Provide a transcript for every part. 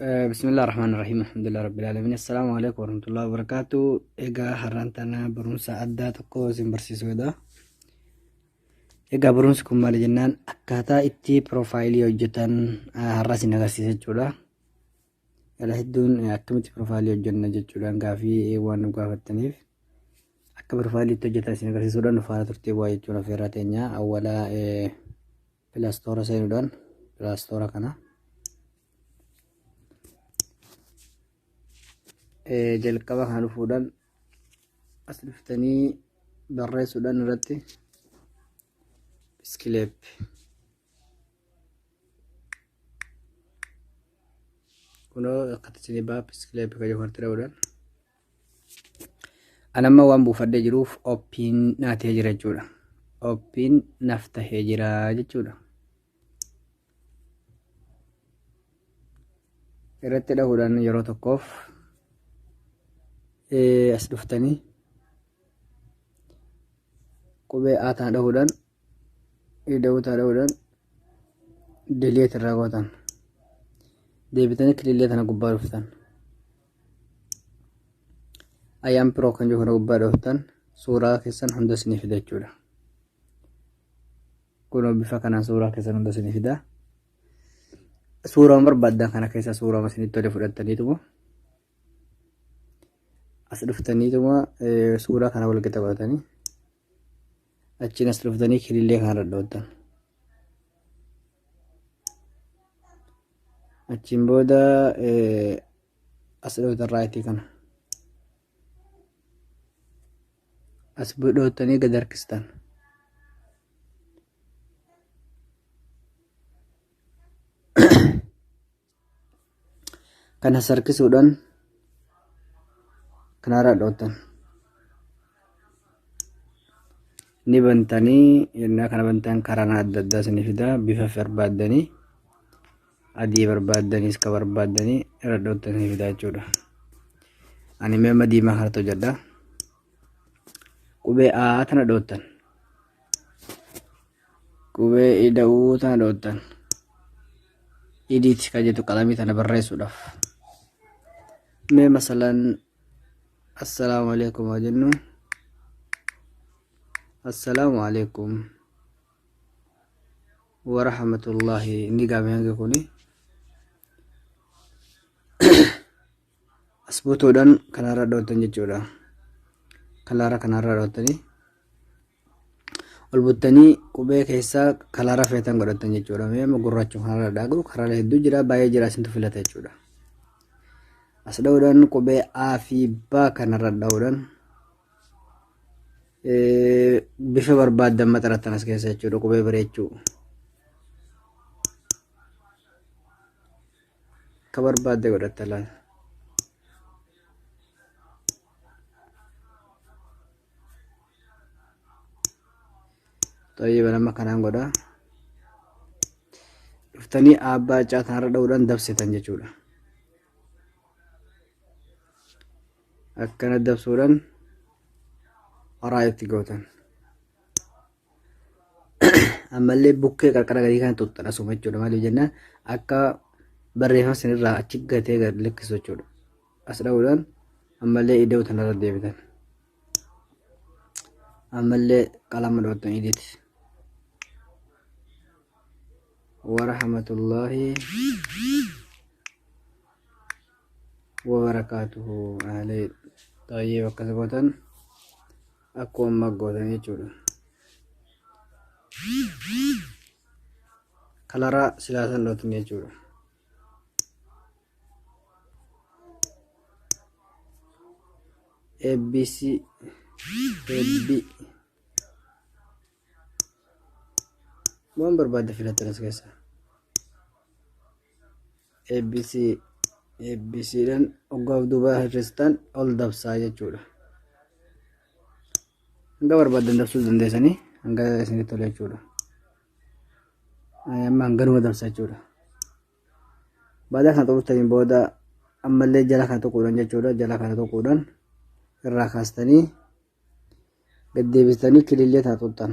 Bismillah ar-Rahmaan ar-Rahiim. Alhamdulillah Rabbil Aalamiin. Assalaamu alaikum warahmatullahi wabarakatuh. Egaa har'aan tana barumsa addaa tokko isin barsiisuudha. Egaa barumsi kun maali jennaan akkaataa itti piroofaayilii hojjetan har'a isin agarsiisa jechuudha. Yala hedduun akkamitti piroofaayilii hojjenna jechuudhaan gaafii waan nu gaafattaniif akka piroofaayilii itti hojjetan isin agarsiisuudhaan nu faana turtee bu'aa jechuun afeerraa teenya awwala pilaastoora seenuudhaan pilaastoora kana jalqaba kana dhufuudhaan as dhuftanii barreessuudhaan irratti biskileep kunoo akkatti isinii ba'a biskileep kan jedhu kanatti dha'uudhaan An amma waan buufadhee jiruuf oppiin naa ta'ee jira jechuudha. Oppiin naf tahee jira jechuudha. Irratti dhahuudhaan yeroo tokkoof as dhuftanii qubee A tana dhahuudhaan ida'uu tana dhahuudhaan delete irraa gootan. Deebitanii kilillee tana gubbaa dhuftan. Ayaan Pro kan jiru kana gubbaa dhooftan suuraa keessan hunda isinii fida jechuudha. Kunoo bifa kanaan suuraa keessan hunda isinii fida. Suuraa barbaaddan kana keessa suuraa isinitti tole fudhattaniituma as dhuftaniituma suuraa kana wal qixa godhatanii achiin as dhuftanii kilillee kana dhadhoottan. Achiin booda as dhootan raayitii kana as dhootanii gad harkistan. Kanas harkisuudhaan kanarraa dhoottan. Ni bantanii yennaa kana bantan karaa adda addaa isinii fida bifa barbaaddanii adii barbaaddaniis ka barbaaddanii irra dhoottan isinii fida jechuudha. Ani mee amma diimaa kanatti hojjedha. Qubee A tana dhoottan. Qubee ida'uu tana dhoottan. Edit kan jettu qalamii tana barreessuudhaaf. Mee masalan assalaamu alaikum haa jennu. Assalaamu alaikum warahmatullahi ni gaame hangi kuni. As butuudhaan kanarra dhoottan jechuudha. Kalaara kanarra dhoottanii ol buttanii qubee keessaa kalaara feetan godhattan jechuudha. Mee amma gurraacha kanarra dhaagu karaalee hedduu jira baay'ee jira isintu filata jechuudha. As dha'uudhaan qubee A fi B kanarra dha'uudhaan bifa barbaaddan maxarattan as keessa jechuudha qubee bareechuu. Akka barbaadde godhatta laal. Xayyiba nama kanaan godha. Dhuftanii aabbaa caa tanarra dha'uudhaan dabsitan jechuudha. Akkana dabsuudhaan horaa itti gootan. Ammallee bukkee qarqara gadii kana xuxxan asuma jechuudha. Maaliif jennaan akka barreeffama sanirraa achi gatee gad lakkisu jechuudha. As dha'uudhaan ammallee ida'u tanarra deebitan. Ammallee qalama dhoottan edit. Warahmatullaahi wabarakaatuhu alee xayyee akkas gootan akkuma amma gootan jechuudha. Kalara silaasan dhoottan jechuudha. ABC AB waan barbaadde filattan as keessa. ABC ABC dhaan hoggaaf duuba hir'istan ol dabsaa jechuudha. Hanga barbaaddan dabsuu dandeessanii hanga isinitti tole jechuudha. Amma hanganuma dabsa jechuudha. Baada kana xumurtaniin booda ammallee jala kana tuquudhaan jechuudha. Jala kana tuquudhaan irraa kaastanii gad deebistanii kilillee tana tuqxan.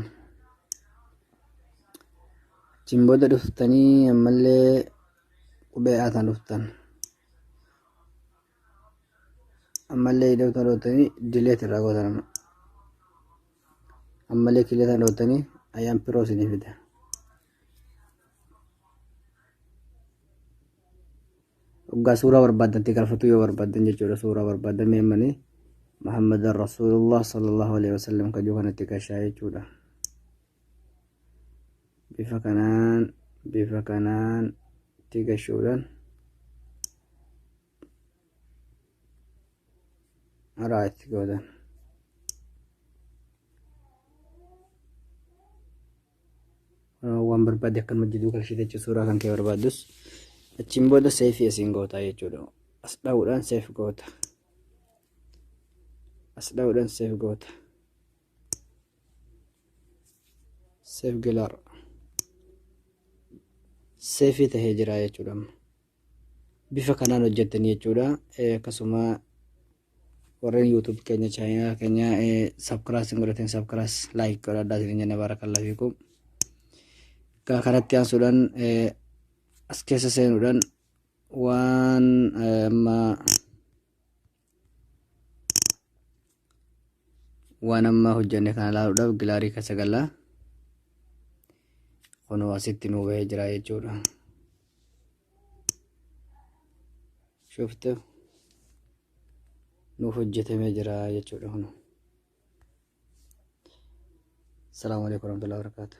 Achiin booda dhuftanii ammallee qubee A tana dhuftan. Ammallee iddoo tana dhootanii delete irraa gootan amma. Ammallee kilee tana dhootanii Ayaan Pro isinii fida. Hoggaa suuraa barbaaddan itti galfatu yoo barbaaddan jechuudha, suuraa barbaaddan meemmanii Muhammad Rasulullah sallallahu alaihi wasallam kajuu kanatti gashaa jechuudha. Bifa kanaan itti gashuudhaan right gootan. Waan barbaadde akkanuma jidduu galchite jechuudha, suuraa kan kee barbaaddus. Achiin booda save asiin gootaa jechuudha. As dha'uudhaan save goota. As dha'uudhaan save goota. Save gallery. Save tahee jira jechuudha. Bifa kanaan hojjettanii jechuudha. Akkasuma warreen YouTube keenya, channel keenya subscribe hin godhatin, subscribe, like godhadhaa isin jenna. Baarakallahu fiikum. Egaa kanatti aansuudhaan as keessa seenuudhaan waan amma waan amma hojjenne kana ilaaluudhaaf gallery keessa gallaa. Kunoo asitti nuu bahee jira jechuudha. Shufte nuuf hojjetamee jira jechuudha kunoo. Asalaamu alaikum warahmatullahi wabarakatuh.